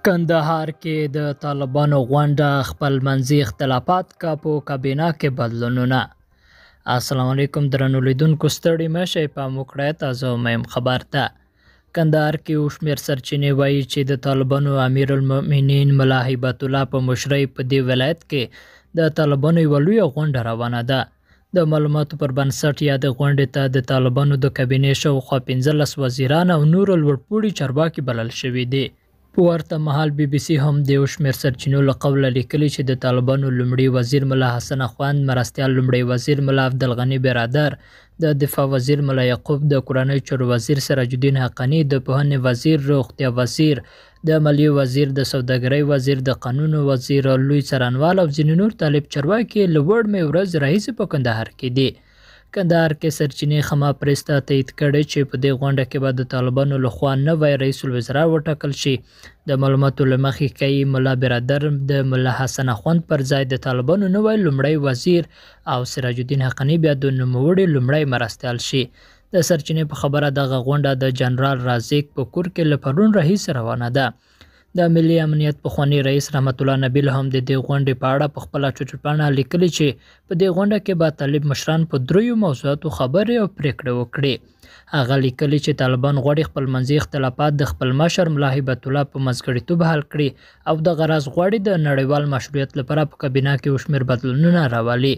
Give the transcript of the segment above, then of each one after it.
کندهار کې د طالبانو غونډه، خپلمنځي اختلافات که په کابینه کې بدلونونه. السلام علیکم درنو لیدونکو، ستړي مه شئ، پام وکړئ تازه مهم خبر ته. کندهار کې یو شمېر سرچینې وایي چې د طالبانو امیرالمؤمنین ملا هیبت الله په مشرۍ په دې ولایت کې د طالبانو یوه لویه غونډه روانه ده. د معلوماتو پر بنسټ یادې غونډې ته د طالبانو د کابینې شاوخوا 15 وزیران او نور لوړپوړي چارواکي بلل شوي دي. په ورته مهال بي بي سي هم د یو شمېر سرچینو له قوله لیکلي چې د طالبانو لومړي وزیر ملا حسن اخوند، مرستیال لومړی وزیر ملا عبدالغني برادر، د دفاع وزیر ملا یعقوب، د کورنیو چارو وزیر سراج الدین حقاني، د پوهنې وزیر، روغتیا وزیر، د مالیې وزیر، د سوداګرۍ وزیر، د قانونو وزیر، لوی څارنوال او ځینې نور طالب چارواکي له وړمې ورځې راهیسې په کندهار کې دي. کندهار کې سرچینې خما پریس ته تایید کړې چې په دې غونډه کې به د طالبانو لخوا نوی رئیس الوزرا وټاکل شي. د معلوماتو له مخې ښایي ملا برادر د ملا حسن اخوند پر ځای د طالبانو نوی لومړی وزیر او سراج الدین حقاني بیا د نوموړي لومړی مرستیال شي. د سرچینې په خبره دغه غونډه د جنرال رازق په کور کې له پرون راهیسې روانه ده. د ملي امنیت پخواني رئیس رحمت الله نبیل هم د دې غونډې په اړه په خپله ټویټرپاڼه لیکلي چې په دې غونډه کې به طالب مشران په دریو موضوعاتو خبرې او پرېکړې وکړي. هغه لیکلي چې طالبان غواړي خپلمنځي اختلافات د خپل مشر ملا هیبت الله په منځګړیتوب حل کړي او دغه راز غواړي د نړیوال مشروعیت لپاره په کابینه کې یو شمېر بدلونونه راولي.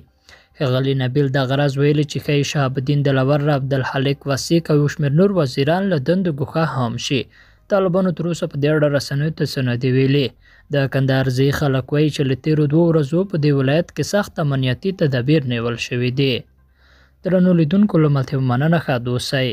ښاغلي نبیل دغه راز ویلي چې ښایي شهاب الدین دلاور، عبدالخالق وثیق او یو شمېر نور وزیران له دندو ګوښه هم شي. طالبانو تر اوسه په دې اړه رسنیو ته څه نه دي ویلي. د کندهار ځايي خلک وایي چې له تېرو 2 ورځو په دې ولایت کې سخت امنیتي تدابیر نیول شوي دي. درنو لیدونکو له ملتیا مننه، ښاد اوسئ.